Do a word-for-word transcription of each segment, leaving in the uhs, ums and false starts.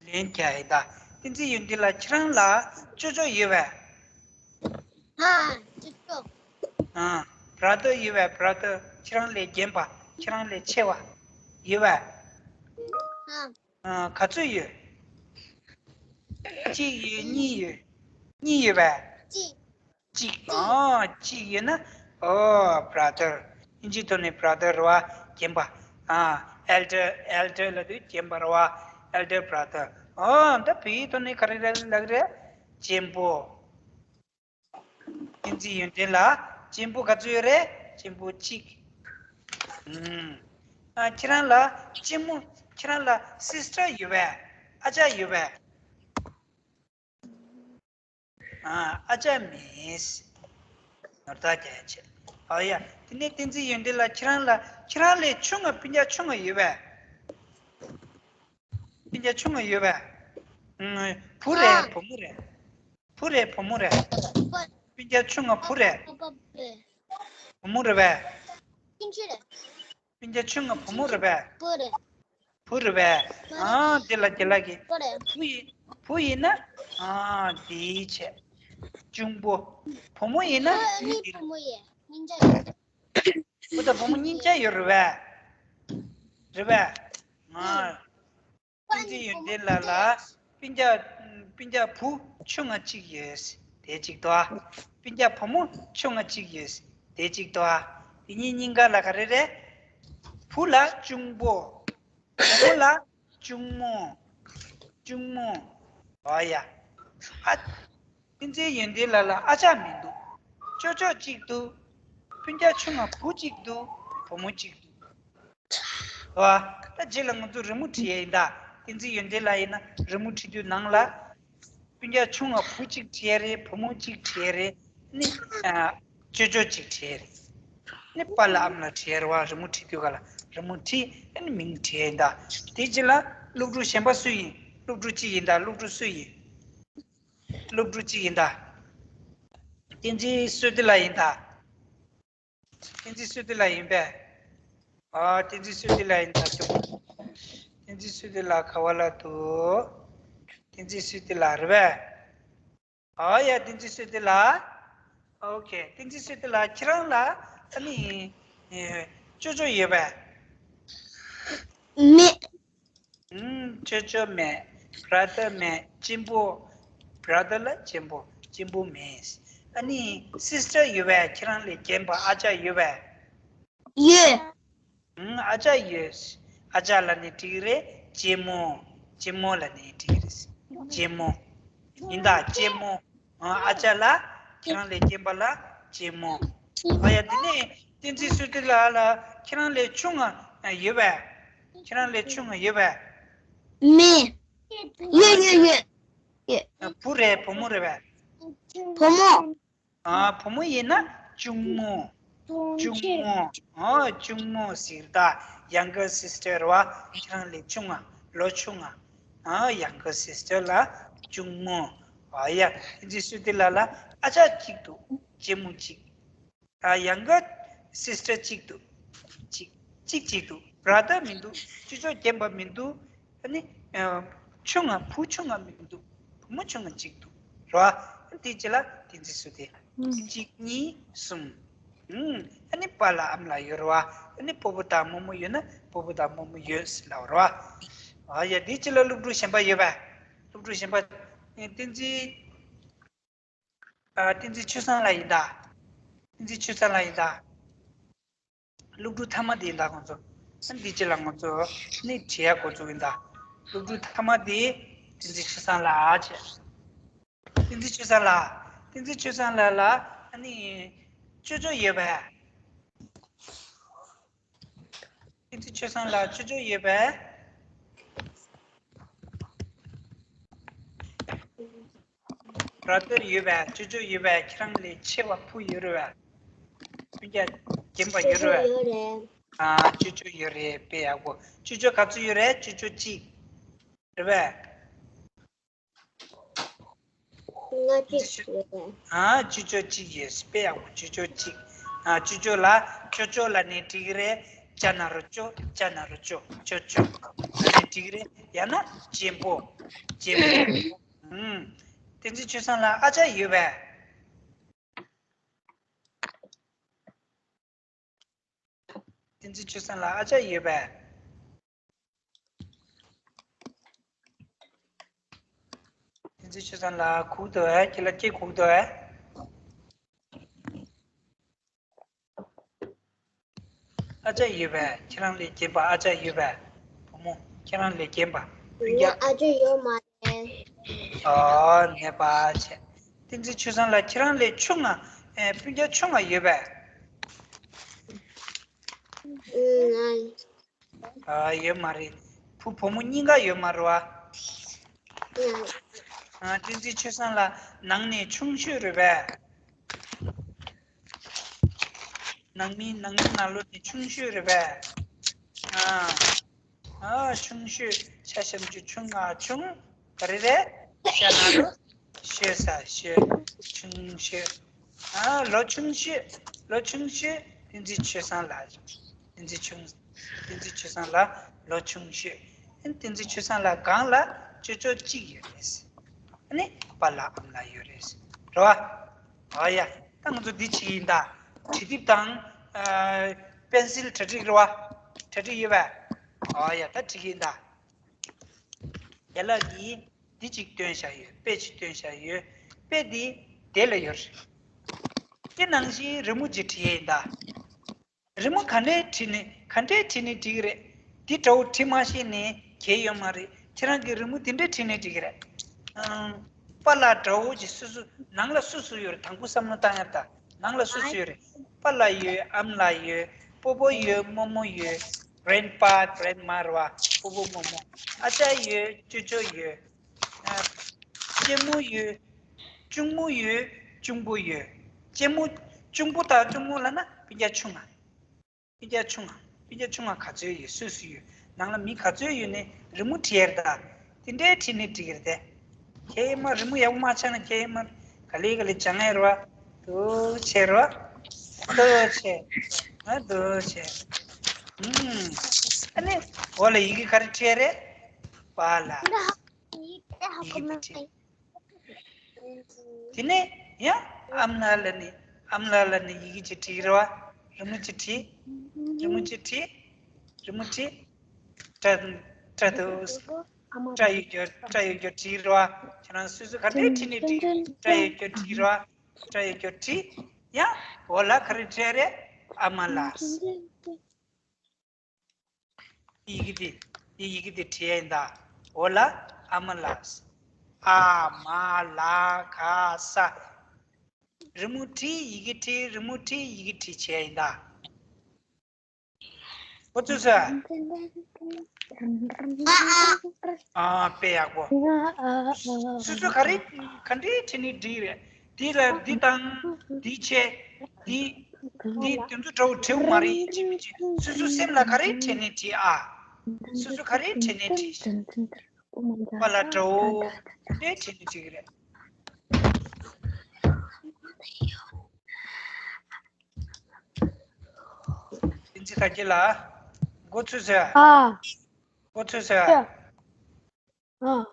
ལན་རྒྱག་ཡིན་ད། བསྟན་འཛིན་ཡོན་ཏན་ལགས། ཁྱེད་རང་ལ་ཅོ་ཅོ་ཡོད་པས། ཧ། ཅོ་ཅོ། ཨ། བྷ་ར་དར་ཡོད་པས། བྷ་ར་དར། ཁྱེད་རང་ལས་རྒན་པ། ཁྱེད་རང་ལས་ཆེ་བ་ཡོད་པས། ཧ། ཨ། ག་ཚོད་ཡོད། གཅིག་ཡོད། གཉིས་ཡོད། གཉིས་ཡོད་པས། གཅིག་གཅིག་ཨ། གཅིག་ཡོད་ན། ཨོ། བྷ་ར་དར། ཨིན་ཇིའི་ཐོག་ནས་བྷ་ར་དར་རེད་པ། རྒན་པ། ཨ། ཨེལ་ཌར། ཨེལ་ཌར་ལབ་དུས་རྒན་པ་རེད་པ། ཨེལ་ཌར་བྷ་ར་དར། ཨོ། ད་བོད་ཡིག་ཐོག་ནས་ག་རེ་རེད་ལབ་རེད། གཅེན་པོ། བསྟན་འཛིན་ཡོན་ཏན་ལགས། གཅེན་པོ་ག་ཚོད་ཡོད་རེད། གཅེན་པོ་གཅིག་ཨུམ། ཨ། ཁྱེད་རང་ལ་གཅེན་མོ། ཁྱེད་རང་ལ་སིས་ཊར་ཡོད་པས། ཨ་ཅག་ཡོད་པས། ཨ། ཨ་ཅག་མེད། ནོར་བདག་རྒྱག་ཡ་བྱེད། ཨ་ཡ། དེ་ནས་བསྟན་འཛིན་ཡོན་ཏན་ལགས། ཁྱེད་རང་ལ། ཁྱེད་རང་ལས་ཆུང་བ། སྤུན་ཀྱག་ཆུང་བ་ཡོད་པས། སྤུན་ཀྱག་ཆུང་བ་ཡོད་པས། ཨུམ། བུ་རེད། ཨ། བུ་མོ་རེད། བུ་རེད། བུ་མོ་རེད། སྤུན་ཀྱག་ཆུང་བ་བུ་རེད། བུ་མོ་རེད་པས། སྤུན་ཀྱག་ཆུང་བ་བུ་མོ་རེད་པས། བུ་རེད། བུ་རེད་པས། ཨ། དེ་ལ་དེ་ལ་གི། བུ་རེད། བུ་ཡིན། བུ་ཡིན་ན། ཨ། དེའི་ཆེ། གཅུང་པོ། བུ་མོ་ཡིན་ན། ཨ་ནི་བུ་མོ་ཡིན། སྙིང་རྗེ། བུ་དང་བུ་མོ་སྙིང་རྗེ་ཡོད་རེད་པས། རེད་པས། ཨ། བསྟན་འཛིན་ཡོན་ཏན་ལགས་ལ། སྤུན་ཀྱག་སྤུན་ཀྱག་བུ་ཆུང་ང་གཅིག་ཡོད། དེ་གཅིག་འདུག་ཨ། སྤུན་ཀྱག་བུ་མོ་ཆུང་ང་གཅིག་ཡོད། དེ་གཅིག་འདུག་ཨ། དེ་གཉིས་གཉིས་ཀ་ལ་ག་རེ་རེད། བུ་ལ་གཅུང་པོ། བུ་མོ་ལ་གཅུང་མོ། གཅུང་མོ། ཨོ་ཡ། ཨ། བསྟན་འཛིན་ཡོན་ཏན་ལགས་ལ་ཨ་ཅག་མི་འདུག་ཅོ་ཅོ་གཅིག་འདུག་སྤུན་ཀྱག་ཆུང་ང་བུ་གཅིག་འདུག་བུ་མོ་གཅིག་འདུག་ཨོ། ད་རྗེས་ལ་ང་ཚོ་རི་མོ་བྲིས་ཡ་ཡིན་ད། བསྟན་འཛིན་ཡོན་ཏན་ལགས་ཡིན་ན་རི་མོ་བྲིས་དུས་ནང་ལ། སྤུན་ཀྱག་ཆུང་བ་བུ་གཅིག་བྲིས་ཡ་རེད། བུ་མོ་གཅིག་བྲིས་ཡ་རེད། ནི། ཨ། ཅོ་ཅོ་གཅིག་བྲིས་ཡ་རེད། ནི་པཱ་ལགས་ཨ་མ་ལགས་བྲིས་ཡ་རེད་པ། རི་མོ་བྲིས་དུས་ག་ལ་རི་མོ་བྲིས། ཨ་ནི་མིང་བྲིས་ཡ་ཡིན་ད། དེ་རྗེས་ལ་སློབ་ཕྲུག་གཞན་པ་སུ་ཡིན། སློབ་ཕྲུག་གཅིག་ཡིན་ད། སློབ་ཕྲུག་སུ་ཡིན། སློབ་ཕྲུག་གཅིག་ཡིན་ད། བསྟན་འཛིན་བསོད་བདེ་ལགས་ཡིན་ད། བསྟན་འཛིན་བསོད་བདེ་ལགས་ཡིན་པས། ཨ། བསྟན་འཛིན་བསོད་བདེ་ལགས་ཡིན་ད། བསྟན་འཛིན་བསོད་བདེ་ལགས་ག་བ་ལ་འདུག་བསྟན་འཛིན་བསོད་བདེ་ལགས་རེད་པས། ཨ་ཡ། བསྟན་འཛིན་བསོད་བདེ་ལགས། ཨོ་ཁེ། བསྟན་འཛིན་བསོད་བདེ་ལགས། ཁྱེད་རང་ལ་ཨ་ནི། ཨེ། ཅོ་ཅོ་ཡོད་པས། མེད། ཨུམ། ཅོ་ཅོ་མེད། བྷ་ར་དར་མེད། གཅེན་པོ། བྷ་ར་དར་ལ་གཅེན་པོ། གཅེན་པོ་མེད། ཨ་ནི་སིས་ཊར་ཡོད་པས། ཁྱེད་རང་ལས་རྒན་པ་ཨ་ཅག་ཡོད་པས། ཡོད། ཨུམ། ཨ་ཅག་ཡོད། ཨ་ཅག་ལབ་ནས་འགྲིག་གི་རེད། གཅེན་མོ། གཅེན་མོ་ལབ་ནས་འགྲིག་གི་རེད། གཅེན་མོ། ཡིན་ད། གཅེན་མོ། ཨ། ཨ་ཅག་ལ། ཁྱེད་རང་ལས་རྒན་པ་ལ་གཅེན་མོ། ཨ་ཡ། དེ་ནས་བསྟན་འཛིན་བསོད་བདེ་ལགས་ལ་ཁྱེད་རང་ལས་ཆུང་ང་ཡོད་པས། ཁྱེད་རང་ལས་ཆུང་ང་ཡོད་པས། མེད། ཡོད་ཡོད་ཡོད་ཡོད། བུ་རེད། བུ་མོ་རེད་པས། བུ་མོ། ཨ། བུ་མོ་ཡིན་ན་གཅུང་མོ། གཅུང་མོ། ཨ། གཅུང་མོ་ཟེར་ད། ཡང་གར་སིས་ཊར་རེད་པ། ཁྱེད་རང་ལས་ཆུང་ང་། ལོ་ཆུང་ང་། ཨ། ཡང་གར་སིས་ཊར་ལ་གཅུང་མོ། ཨ་ཡ། བསྟན་འཛིན་བསོད་བདེ་ལགས་ལ་ཨ་ཅག་གཅིག་འདུག་གཅེན་མོ་གཅིག་ཨ། ཡང་གར་སིས་ཊར་གཅིག་འདུག་གཅིག་གཅིག་གཅིག་འདུག་བྷ་ར་དར་མི་འདུག་ཅོ་ཅོ་རྒན་པ་མི་འདུག་ཨ་ནི། ཨ། ཆུང་ང་། བུ་ཆུང་ང་མི་འདུག་བུ་མོ་ཆུང་ང་གཅིག་འདུག་རེད་པ། དེ་རྗེས་ལ་བསྟན་འཛིན་བསོད་བདེ། གཅིག་གཉིས་གསུམ། ཨུམ། ཨ་ནི་པཱ་ལགས་ཨ་མ་ལགས་ཡོད་རེད་པ། ཨ་ནི་སྤོ་བོ་དང་རྨོ་མོ་ཡོད་ན་སྤོ་བོ་དང་རྨོ་མོ་ཡོད་ཟེར་ལབ་པ་རེད་པ། ཨ་ཡ། དེ་རྗེས་ལ་སློབ་ཕྲུག་གཞན་པ་ཡོད་པས། སློབ་ཕྲུག་གཞན་པ། ཨ། བསྟན་འཛིན། ཨ། བསྟན་འཛིན་ཆོས་བཟང་ལགས་ཡིན་ད། བསྟན་འཛིན་ཆོས་བཟང་ལགས་ཡིན་ད། སློབ་ཕྲུག་མཐའ་མ་དེ་ཡིན་ད་ཁོང་ཚོ། ཨ། འདི་ཅི་ལ་ང་ཚོ་ནི་བྲིས་ཡ་འགོ་བཙུགས་ཡིན་ད། སློབ་ཕྲུག་མཐའ་མ་དེ་བསྟན་འཛིན་ཆོས་བཟང་ལགས་བྱས། བསྟན་འཛིན་ཆོས་བཟང་ལགས། བསྟན་འཛིན་ཆོས་བཟང་ལགས་ལ་ཨ་ནི་ཅོ་ཅོ་ཡོད་པས། བསྟན་འཛིན་ཆོས་བཟང་ལགས། ཅོ་ཅོ་ཡོད་པས། བྷ་ར་དར་ཡོད་པས། ཅོ་ཅོ་ཡོད་པས། ཁྱེད་རང་ལས་ཆེ་བ་བུ་ཡོད་རེད་པས། སྤུན་ཀྱག་རྒན་པ་ཡོད་རེད་པས། ཡོད་རེད། ཨ། ཅོ་ཅོ་ཡོད་རེད། དཔེ་ཡག་པོ། ཅོ་ཅོ་ག་ཚོད་ཡོད་རེད། ཅོ་ཅོ་གཅིག་རེད་པས། ང་གཅིག་ཡོད་རེད། ཨ། ཅོ་ཅོ་གཅིག་ཡོད། དཔེ་ཡག་པོ། ཅོ་ཅོ་གཅིག་ཨ། ཅོ་ཅོ་ལ་ཅོ་ཅོ་ལབ་ནས་འགྲིག་གི་རེད། ཅ་ན་རོ་ཅོ། ཅ་ན་རོ་ཅོ། ཅོ་ཅོ་ལབ་ནས་འགྲིག་གི་རེད། ཡང་ན་གཅེན་པོ། རྗེས་མ། ཨུམ། བསྟན་འཛིན་ཆོས་བཟང་ལགས་ཨ་ཅག་ཡོད་པས། བསྟན་འཛིན་ཆོས་བཟང་ལགས་ཨ་ཅག་ཡོད་པས། བསྟན་འཛིན་ཆོས་བཟང་ལགས་སྒུག་འདུག་ཨེ། ཁྱེད་ལ་སྐད་སྒུག་འདུག་ཨེ། ཨ་ཅག་ཡོད་པས། ཁྱེད་རང་ལས་རྒན་པ་ཨ་ཅག་ཡོད་པས། བུ་མོ་ཁྱེད་རང་ལས་རྒན་པ། སྤུན་ཀྱག་ཨ་ཅག་ཡོད་མ་རེད། ཨོ་ནད་པ་བྱས། བསྟན་འཛིན་ཆོས་བཟང་ལགས་ཁྱེད་རང་ལས་ཆུང་ང་། ཨེ་སྤུན་ཀྱག་ཆུང་ང་ཡོད་པས། ཨ་ཡོད་མ་རེད། བུ་བུ་མོ་གཉིས་ཀ་ཡོད་མ་རེད་བ། ཨ་བསྟན་འཛིན་ཆོས་བཟང་ལགས་ནང་ནས་ཆུང་ཤོས་རེད་པས། ནང་མི་ནང་མི་ནང་ལོགས་ནས་ཆུང་ཤོས་རེད་པས། ཨ་ཨ་ཆུང་ཤོས་ཆ་ཤམ་ཆུ་ཆུང་ང་ཆུང་། ག་རེ་རེད། ཤ་ན་རུ། ཤོད་ས་ཤོད། ཆུང་ཤོས། ཨ་ལོ་ཆུང་ཤོས། ལོ་ཆུང་ཤོས་བསྟན་འཛིན་ཆོས་བཟང་ལགས། བསྟན་འཛིན་ཆུང་། བསྟན་འཛིན་ཆོས་བཟང་ལགས་ལོ་ཆུང་ཤོས། ཨ་ནི་བསྟན་འཛིན་ཆོས་བཟང་ལགས་སྒང་ལ་ཅོ་ཅོ་གཅིག་ཡོད་རེད། ཨ་ནི་པཱ་ལགས་ཨ་མ་ལགས་ཡོད་རེད། རེད་བ། ཨ་ཡ། ད་ང་ཚོ་འདི་བྱེད་ཀྱི་ཡིན་ད། བྲིས་དེབ་དང་། ཨ་པེན་སིལ་གྲ་སྒྲིག་རེད་བ། གྲ་སྒྲིག་ཡོད་པས། ཨ་ཡ་ད་བྲིས་ཀྱི་ཡིན་ད། རྒན་ལགས་ཀྱིས་འདི་གཅིག་སྟོན་བཞག་ཡོད། དཔེ་གཅིག་སྟོན་བཞག་ཡོད། དཔེ་འདི་དེ་ལ་ཡོད་རེད། དེ་ནང་བཞིན་རི་མོ་གཅིག་བྲིས་ཡས་ཡིན་ད། རི་མོ་ག་འདྲས་བྲིས་ནས་ག་འདྲས་བྲིས་ནས་འགྲིག་གི་རེད། འདི་འདྲ་བོ་བྲིས་མ་ཤེས་ནས་གལ་ཡོད་མ་རེད། ཁྱེད་རང་གིས་རི་མོ་འདི་འདྲས་བྲིས་ནས་འགྲིག་གི་རེད། ཨང་། པཱ་ལགས་འདྲ་བོ་ཅིག་སོ་སོ་ནང་ལ་སུ་སུ་ཡོད་རེད། དང་པོ་བསམ་བློ་བཏང་ཡ་ད། ནང་ལ་སུ་སུ་ཡོད་རེད། པཱ་ལགས་ཡོད། ཨ་མ་ལགས་ཡོད། སྤོ་བོ་ཡོད། རྨོ་མོ་ཡོད། གྷ་རེན་པ་གྷ་རེན་མ་རེད་བ། སྤོ་བོ་རྨོ་མོ། ཨ་ཅག་ཡོད། ཅོ་ཅོ་ཡོད། ཨ། གཅེན་མོ་ཡོད། གཅུང་མོ་ཡོད། གཅུང་པོ་ཡོད། གཅེན་མོ། གཅུང་པོ་དང་གཅུང་མོ་ལབ་ན་སྤུན་ཀྱག་ཆུང་ང་། སྤུན་ཀྱག་ཆུང་ང་། སྤུན་ཀྱག་ཆུང་ང་ག་ཚོད་ཡོད། སུ་སུ་ཡོད། ནང་ལ་མི་ག་ཚོད་ཡོད་ནས་རི་མོ་བྲིས་ཡས་རེད་ད། དེ་འདྲའི་བྲིས་ནས་འགྲིག་གི་རེད་དེ། ཁྱེད་མ་རི་མོ་ཡག་པོ་མ་ཆགས་ན་ཁྱེད་མ་ག་ལེ་ག་ལེ་སྦྱང་ཡས་རེད་བ། འདུག་བྱས་རེད་བ། འདུག་བྱས། ཨ་འདུག་བྱས། ཨུམ། ཨ་ནི་འོག་ལ་ཡི་གེ་ག་རེ་བྲིས་ཡས་རེད། པཱ་ལགས། ཡི་གེ་བྲིས། དེ་ནས་ཡང་ཨ་མ་ལགས་ལ་ནི་ཨ་མ་ལགས་ལ་ནི་ཡི་གེ་ཅིག་བྲིས་རེད་བ། རི་མོ་ཅིག་བྲིས། རི་མོ་ཅིག་བྲིས། རི་མོ་བྲིས། སྐྲ་སྐྲ་དུ་སྐྲ་ཡོད་རྒྱུ་སྐྲ་ཡོད་རྒྱུ་བྲིས་རེད་བ། ཁྱེད་རང་སོ་སོ་ག་འདྲས་བྲིས་ནས་བྲིས། སྐྲ་ཡོད་རྒྱུ་བྲིས་རེད་བ། སྐྲ་ཡོད་རྒྱུ་བྲིས། ཡང་འོག་ལ་ག་རེ་བྲིས་རེད། ཨ་མ་ལགས། ཡི་གེ་འདི། འདི་ཡི་གེ་འདི་བྲིས་ཡིན་ད། འོ་ལ། ཨ་མ་ལགས། ཨ་མ་ལ་ག་ས། རི་མོ་བྲིས་ཡི་གེ་བྲིས། རི་མོ་བྲིས་ཡི་གེ་བྲིས་བྱས་ཡིན་ད། ཁོ་ཚོས་ཟེར། ཨ་ཨ། དཔེ་ཡག་པོ། སོ་སོ་ག་རེ་ག་འདྲའི་བྲིས་ནས་འགྲིག་རེད། འདི་ལ་འདི་དང་འདི་བྱས། འདི་འདི་དེ་ཚོ་འདྲ་བོ་བྲིས་མ་རེད། ཡིན་གཅིག་མིན་གཅིག་སོ་སོ་སེམས་ལ་ག་རེ་བྲིས་ནས་བྲིས་ཨ། སོ་སོ་ག་རེ་བྲིས་ནས་བྲིས། པ་ལ་འདྲ་བོ་འདྲ་བྲིས་ནས་འགྲིག་རེད། བསྟན་འཛིན་དར་རྒྱས་ལགས། མགོ་ཚོས་ཟེར། ཨ། མགོ་ཚོས་ཟེར། ཨ།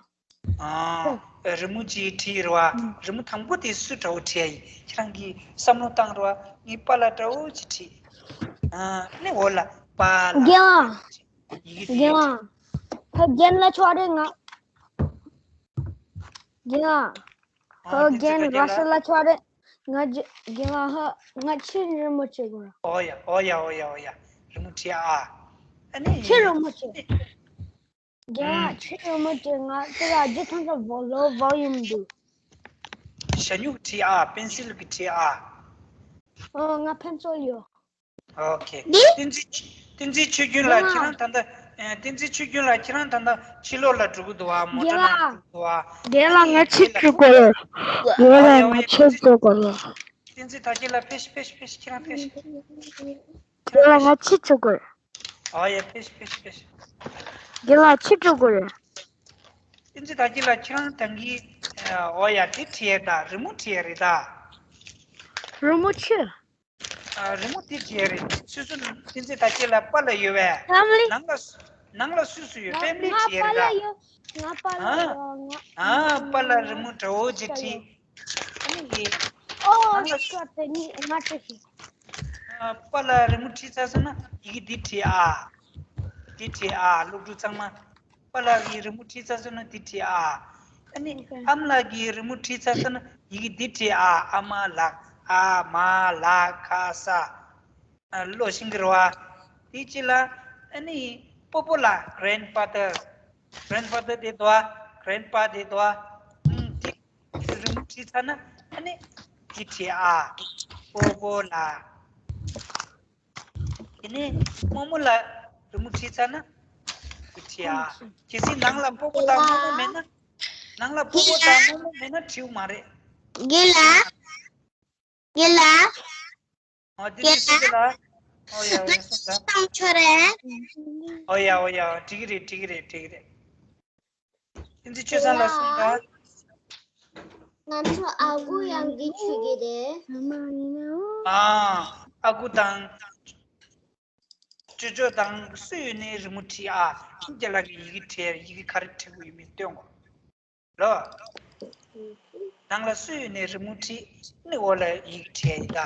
ཨ། རི་མོ་ཅིག་བྲིས་རེད་བ། རི་མོ་དང་པོ་དེ་སུ་འདྲ་བོ་བྲིས་ཡ་ཡིན། ཁྱེད་རང་གིས་བསམ་བློ་བཏང་རེད་བ། ངས་པ་ལགས་འདྲ་བོ་ཅིག་བྲིས། ཨ་ནི་འོ་ལ་པ་ལགས། རྒན་ལགས། ཡི་གེ་དེ། རྒན་ལགས། ད་རྒན་ལགས་ཆོག་རེད་ང་། རྒན་ལགས། ཨ། ཨོ་རྒན་རྒན་ལགས་ཆོག་རེད། ང་རྒན་ལགས་ཧ་ང་ཕྱིར་རི་མོ་བྱེད་དགོས་ར། ཨོ་ཡ་ཨོ་ཡ་ཨོ་ཡ་ཨོ་ཡ། རི་མོ་བྲིས་ཨ། ཨ་ནི་ཕྱིར་རི་མོ་བྱེད། རྒན་ལགས་ཕྱིར་རི་མོ་བྱེད། ང་དེ་ལ་རྒྱུ་ཐམས་ཅད་བོ་ལོ་བོ་ཡུམ་འདུག་ཞ་སྨྱུག་བྲིས་ཨ། པེན་སིལ་གྱིས་བྲིས་ཨ། ཨོ་ང་ཕན་ཚུན་ཡོད། ཨོ་ཁེ། བསྟན་འཛིན་བསྟན་འཛིན་ཆོས་རྒྱུན་ལགས་ཁྱེད་རང་ད་ལྟ། ཨ། བསྟན་འཛིན་ཆོས་རྒྱུན་ལགས་ཁྱེད་རང་ད་ལྟ་ཕྱི་ལོགས་ལ་འགྲོ་གི་འདུག་བ། མོ་ཊ་ནང་འགྲོ་གི་འདུག་བ། རྒན་ལགས་ང་ཕྱིར་འགྲོ་དགོས་རེད། རྒན་ལགས་ང་ཕྱིར་འགྲོ་དགོས་རེད། བསྟན་འཛིན་དར་རྒྱས་ལགས་ཕེབས་ཤིག་ཕེབས་ཤིག་ཕེབས་ཤིག་ཁྱེད་རང་ཕེབས་ཤིག་རྒན་ལགས་ང་ཕྱིར་འགྲོ་དགོས་རེད། ཨོ་ཡ་ཕེབས་ཤིག་ཕེབས་ཤིག་ཕེབས་ཤིག་རྒན་ལགས་ཕྱིར་འགྲོ་དགོས་རེད། བསྟན་འཛིན་དར་རྒྱས་ལགས་ཁྱེད་རང་ད་གིན། ཨོ་ཡ་དེ་བྲིས་ཡས་ད། རི་མོ་བྲིས་ཡས་རེད་ད། རི་མོ་ཆེ། ཨ། རི་མོ་དེ་བྲིས་ཡས་རེད། སོ་སོ་བསྟན་འཛིན་དར་རྒྱས་ལགས་པཱ་ལགས་ཡོད་པས། ཕེ་མི་ལི། ནང་ལ་ནང་ལ་སུ་སུ་ཡོད། ཕེ་མི་ལི་བྲིས་ཡས་རེད་ད། ང་པཱ་ལགས་ཨ། ཡོད། ང་ཨ་པཱ་ལགས་རི་མོ་འདྲ་བོ་ཅིག་བྲིས། ཨ་ནི་ཡིན། ཨོ་ང་ལ་ཤོ་དེ་ནི་ང་དེ་ཤི། ཨ་པཱ་ལགས་རི་མོ་བྲིས་ཚར་སོང་ན་ཡི་གེ་འདི་བྲིས་ཨ། འདི་བྲིས་ཨ། སློབ་ཕྲུག་ཚང་མ། པཱ་ལགས་ཀྱིས་རི་མོ་བྲིས་ཚར་སོང་ན་འདི་བྲིས་ཨ། ཨ་ནི་ཨ་མ་ལགས་ཀྱིས་རི་མོ་བྲིས་ཚར་སོང་ན་ཡི་གེ་འདི་བྲིས་ཨ། ཨ་མ་ལགས། ཨ་མ་ལགས་ཁ་ས། ཨ་ལོ་ཤིང་གི་རེད་བ། དེ་ཅི་ལ། ཨ་ནི་སྤོ་བོ་ལགས། གྷ་རན་ཕ་དར། གྷ་རན་ཕ་དར་དེ་འདུག་བ། གྷ་རན་པ་དེ་འདུག་བ། ཨུམ་དེ་རི་མོ་བྲིས་ཚར་ན་ཨ་ནི་དེ་བྲིས་ཨ། སྤོ་བོ་ལགས། དེ་ནས་རྨོ་མོ་ལགས་རི་མོ་བྲིས་ཚར་ན་དེ་བྲིས་ཨ། གལ་སྲིད་ནང་ལ་སྤོ་བོ་དང་རྨོ་མོ་མེད་ན། ནང་ལ་སྤོ་བོ་དང་རྨོ་མོ་མེད་ན་བྲིའུ་མ་རེད། རྒན་ལགས། རྒན་ལགས། ཨ་དེ་དེ་སུ་དེ་ལ། ཨོ་ཡ་ཨོ་ཡ་སོང་ད། ཏང་ཆོ་རེད། ཨོ་ཡ་ཨོ་ཡ་འགྲིག་གི་རེད། འགྲིག་གི་རེད། འགྲིག་གི་རེད། བསྟན་འཛིན་ཆོས་བཟང་ལགས་སོང་ད། ང་ཚོ་ཨ་ཁུ་ཡང་གི་ཆུ་གི་རེད། ཨ་ཨ་ཁུ་དང་ཅོ་ཅོ་དང་སུ་ཡོད་ནའི་རི་མོ་བྲིས་ཨ། ཁྱིམ་རྒྱ་ལགས་ཀྱི་ཡི་གེ་བྲིས། ཡི་གེ་ག་རེ་བྲིས་དགོས་ཡོད་མེད་སྟོན་དགོས། ལོ། ནང་ལ་སུ་ཡོད་ནའི་རི་མོ་བྲིས། ནི་འོག་ལ་ཡི་གེ་བྲིས་ཡིན་ད།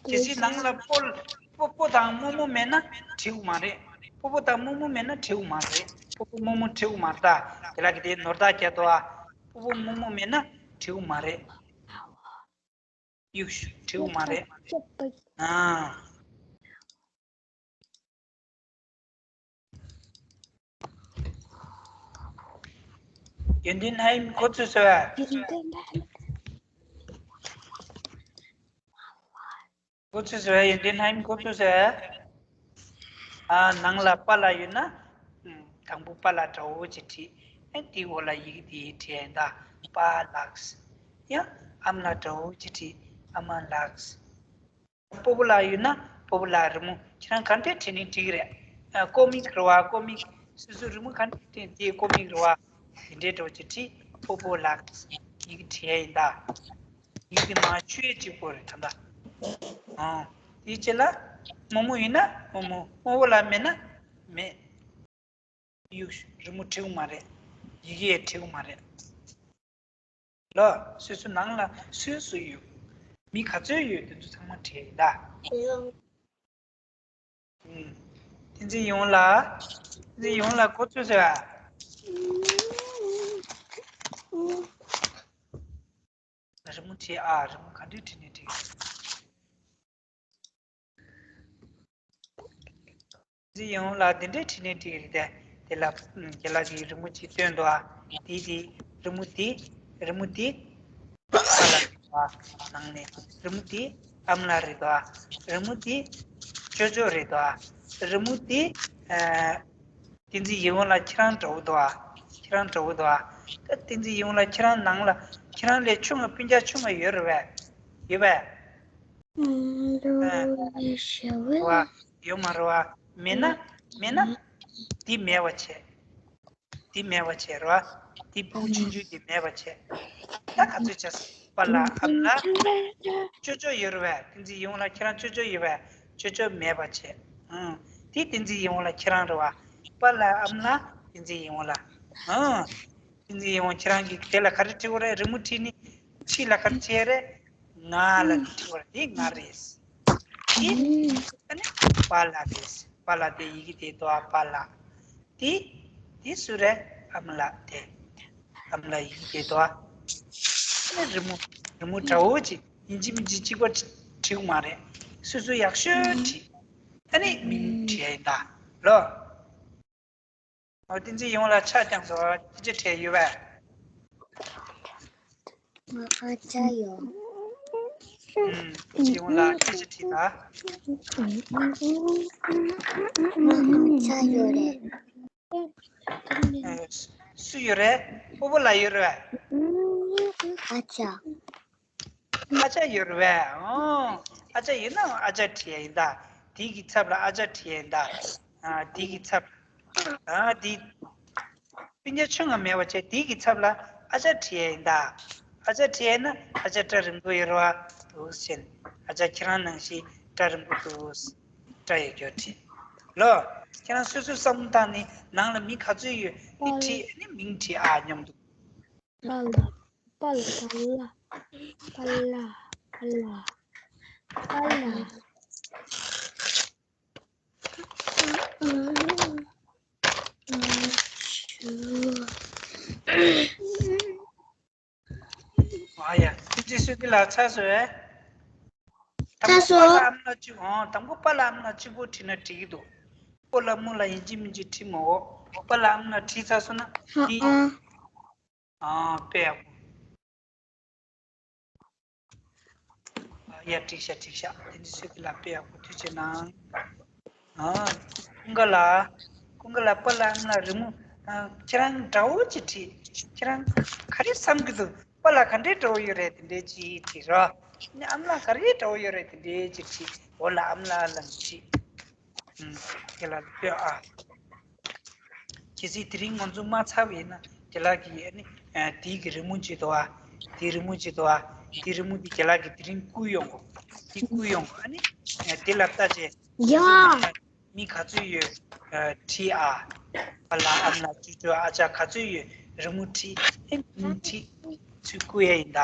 གལ་སྲིད་ནང་ལ་སྤོ་སྤོ་སྤོ་དང་རྨོ་མོ་མེད་ན་བྲིའུ་མ་རེད། སྤོ་སྤོ་དང་རྨོ་མོ་མེད་ན་བྲིའུ་མ་རེད། སྤོ་སྤོ་རྨོ་མོ་བྲིའུ་མ་རེད་ད། དེ་ལ་གི་དེ་ནོར་ད་རྒྱ་དོ་ཨ། སྤོ་སྤོ་རྨོ་མོ་མེད་ན་བྲིའུ་མ་རེད། ཡུག་ཤུ་བྲིའུ་མ་རེད། ཨ། ཡོན་ཏན་ཧའིམ་ཁོ་ཚོས་ཟེར་བ། ཁོ་ཚོས་ཟེར་བ་ཡོན་ཏན་ཧའིམ་ཁོ་ཚོས་ཟེར་བ། ཨ་ནང་ལ་པཱ་ལགས་ཡོད་ན། ཨུམ་དང་པོ་པཱ་ལགས་འདྲ་བོ་ཅིག་བྲིས། ཨེ་དེའི་འོག་ལ་ཡི་གེ་དེ་བྲིས་ཡིན་ད། པཱ་ལགས། ཡང་ཨ་མ་ལགས་འདྲ་བོ་ཅིག་བྲིས། ཨ་མ་ལགས། སྤོ་བོ་ལགས་ཡོད་ན་སྤོ་བོ་ལགས་རི་མོ་ཁྱེད་རང་ག་འདྲས་བྲིས་ནའི་འགྲིག་གི་རེད། ཨ་ཀོ་མིག་རེད་བ། ཀོ་མིག་སོ་སོའི་རི་མོ་ག་འདྲས་བྲིས་དེའི་ཀོ་མིག་རེད་བ། དེ་འདྲས་འདྲ་བོ་ཅིག་བྲིས། སྤོ་བོ་ལགས་ཡི་གེ་བྲིས་ཡ་ཡིན་ད། ཡི་གེ་མ་ཆུ་ཡས་གཅིག་པོ་རེད་ད་ལྟ། ཨང་། དེའི་རྗེས་ལ་རྨོ་མོ་ཡིན་ན་རྨོ་མོ། རྨོ་བོ་ལགས་མེད་ན་མེད། ཡུག་རི་མོ་བྲིའུ་མ་རེད། ཡི་གེ་ཡང་བྲིའུ་མ་རེད། ལོ། སོ་སོ་ནང་ལ་སུས་སུ་ཡོད། མི་ག་ཚོད་ཡོད། དེ་ཚོ་ཚང་མ་བྲིས་ཡིན་ད། ཨུམ། བསྟན་འཛིན་ཡོངས་ལ། བསྟན་འཛིན་ཡོངས་ལ་ཁོ་ཚོས་ཟེར་བ། རི་མོ་བྲིས་ཨ། རི་མོ་ག་འདྲས་བྲིས་ནའི་འགྲིག་འཛིན་ཡོངས་ལ་འདི་འདྲས་བྲིས་ནའི་འགྲིག་རེད་དེ། དེ་ལ་རྒན་ལགས་ཀྱིས་རི་མོ་གཅིག་སྟོན་འདུག་ཨ། དེ་དེ་རི་མོ་དེ། རི་མོ་དེ། པཱ་ལགས་རེད་དོ་ཨ། ནང་ནས་རི་མོ་དེ་ཨ་མ་ལགས་རེད་དོ་ཨ། རི་མོ་དེ་ཅོ་ཅོ་རེད་དོ་ཨ། རི་མོ་དེ་ཨ། བསྟན་འཛིན་ཡིད་འོང་ལགས་ཁྱེད་རང་འདྲ་བོ་འདུག་ཨ། ཁྱེད་རང་འདྲ་བོ་འདུག་ཨ། ད་བསྟན་འཛིན་ཡིད་འོང་ལགས་ཁྱེད་རང་ནང་ལ་ཁྱེད་རང་ལས་ཆུང་བ་སྤུན་ཀྱག་ཆུང་བ་ཡོད་རེད་པས། ཡོད་པས། ཨ། རེད་བ། ཡོད་མ་རེད་བ། མེད་ན། མེད་ན། འདི་མེད་པ་བྱས། འདི་མེད་པ་བྱས་རེད་བ། འདི་ཕྲུ་གུ་ཆུང་ཆུང་འདི་མེད་པ་བྱས། ད་ག་ཚོད་བྱས། པཱ་ལགས་ཨ་མ་ལགས། ཅོ་ཅོ་ཡོད་རེད་བས། བསྟན་འཛིན་ཡིད་འོང་ལགས་ཁྱེད་རང་ཅོ་ཅོ་ཡོད་བས། ཅོ་ཅོ་མེད་པ་བྱས། ཨང་། འདི་བསྟན་འཛིན་ཡིད་འོང་ལགས་ཁྱེད་རང་རེད་བ། པཱ་ལགས་ཨ་མ་ལགས་བསྟན་འཛིན་ཡིད་འོང་ལགས། ཨང་། བསྟན་འཛིན་ཡིད་འོང་ཁྱེད་རང་གིས་དེ་ལ་ག་རེ་བྲིས་དགོས་རེད། རི་མོ་བྲིས་ནི། ཕྱི་ལ་ག་རེ་བྲིས་རེད། ང་ལ་བྲིས་དགོས་རེད། དེ་ང་རེད། དེ་ཨ་ནི་པཱ་ལགས་རེད། པཱ་ལགས་དེ་ཡི་གེ་དེ་དོ་ཨ་པཱ་ལགས། དེ་དེ་སུ་རེད། ཨ་མ་ལགས་དེ། ཨ་མ་ལགས་ཡི་གེ་དེ་དོ་ཨ། ཨ་ནི་རི་མོ་རི་མོ་འདྲ་བོ་ཅིག་ཡིན་གཅིག་མིན་གཅིག་གཅིག་པ་བྲིས་དགོས་མ་རེད། སོ་སོ་ཡག་ཤོས་བྲིས། ཨ་ནི་མིང་བྲིས་ཡ་ཡིན་ད། ལོ། ཨོ་བསྟན་འཛིན་ཡིད་འོང་ལགས་ཕྱག་བརྐྱངས་སོང་། སྐད་ཆ་དྲིས་ཡོད་པས། ང་ཨ་ཅག་ཡོད། ཨུམ། བསྟན་འཛིན་ཡིད་འོང་ལགས་སྐད་ཆ་དྲིས་ད། ང་ཨ་ཅག་ཡོད་རེད། ཨ། སུ་ཡོད་རེད། སྤོ་བོ་ལགས་ཡོད་རེད། ཨ་ཅག་ཨ་ཅག་ཡོད་རེད་པས། ཨོ། ཨ་ཅག་ཡོད་ན་ཨ་ཅག་བྲིས་ཡ་ཡིན་ད། དེ་གི་ཚབ་ལ་ཨ་ཅག་བྲིས་ཡ་ཡིན་ད། ཨ། དེ་གི་ཚབ། ཨ། དེ། སྤུན་ཀྱག་ཆུང་ང་མེད་པ་བྱས་དེ་གི་ཚབ་ལ་ཨ་ཅག་བྲིས་ཡ་ཡིན་ད། ཨ་ཅག་བྲིས་ཡ་ཡིན་ན་ཨ་ཅག་སྐྲ་རིང་པོ་ཡོད་རེད་བ། འདུག་ཟེར། ཨ་ཅག་ཁྱེད་རང་ནང་བཞིན་སྐྲ་རིང་པོ་འདུག་སྐྲ་ཡོད་རྒྱུ་བྲིས། ལོ། ཁྱེད་རང་སོ་སོའི་བསམ་བློ་བཏང་ནས་ནང་ལ་མི་ག་ཚོད་ཡོད་དེ་བྲིས་ནས་མིང་བྲིས་ཨ་མཉམ་དུ། པ་ལ། པ་ལ། པ་ལ། པ་ལ། པ་ལ། ཨ་ཡ། ཅི་སུ་དེ་ལ་ཚ་སོ་ཨེ། དང་པོ་ཚ་སོ། པ་ལ་ཨམ་ལ་གཅིག་ཨང་། དང་པོ་པ་ལ་ཨམ་ལ་གཅིག་པོ་བྲིས་ན་འགྲིག་གི་འདུག་པོ་ལ་མོ་ལ་ཡིན་གཅིག་མིན་གཅིག་བྲིས་མ་འོ། པ་ལ་ཨམ་ལ་བྲིས་ཚར་སོང་ན་ཧ་དེ། ཨང་། ཨ་དཔེ་ཡག་པོ། ཨ་ཡ་འགྲིག་ཤག་འགྲིག་ཤག་དེ་འདྲ་སུ་དེ་ལ་དཔེ་ཡག་པོ་ཐུགས་རྗེ་གནང་། ཨ། ཀུན་དགའ་ལགས། ཀུན་དགའ་ལགས་པ་ལ་ཨམ་ལ་རི་མོ། ཨ། ཁྱེད་རང་འདྲ་བོ་ཅིག་བྲིས། ཁྱེད་རང་ག་རེ་བསམ་གྱི་འདུག་པ་ལ་ག་འདྲའི་འདྲ་བོ་ཡོད་རེད་དེ་འདྲའི་ཅིག་བྲིས་རོགས། ནི་ཨམ་ལ་ག་རེའི་འདྲ་བོ་ཡོད་རེད་དེ་འདྲའི་ཅིག་བྲིས། འོ་ལ་ཨམ་ལ་ལ་བྲིས། ཨུམ། དེ་ལ་ལྟོས་ཨ། གལ་སྲིད་དེ་རིང་ང་ཚོ་མ་ཚར་བ་ཡིན་ན་རྒན་ལགས་ཀྱིས་ཨ་ནི། ཨ། དེའི་གི་རི་མོ་ཅིག་འདུག་ཨ། དེའི་རི་མོ་ཅིག་འདུག་ཨ། དེའི་རི་མོ་འདི་རྒན་ལགས་ཀྱིས་དེ་རིང་བསྐུར་ཡོང་གོ། དེ་བསྐུར་ཡོང་གོ་ཨ་ནི། ཨ། དེ་ལ་ལྟ་བྱས། ཡ། མི་ག་ཚོད་ཡོད། ཨ། བྲིས་ཨ། པ་ལ་ཨམ་ལ་ཅོ་ཅོ་ཨ་ཅག་ག་ཚོད་ཡོད། རི་མོ་བྲིས། ཨེ་མིང་བྲིས། ཚུར་བསྐུར་ཡ་ཡིན་ད།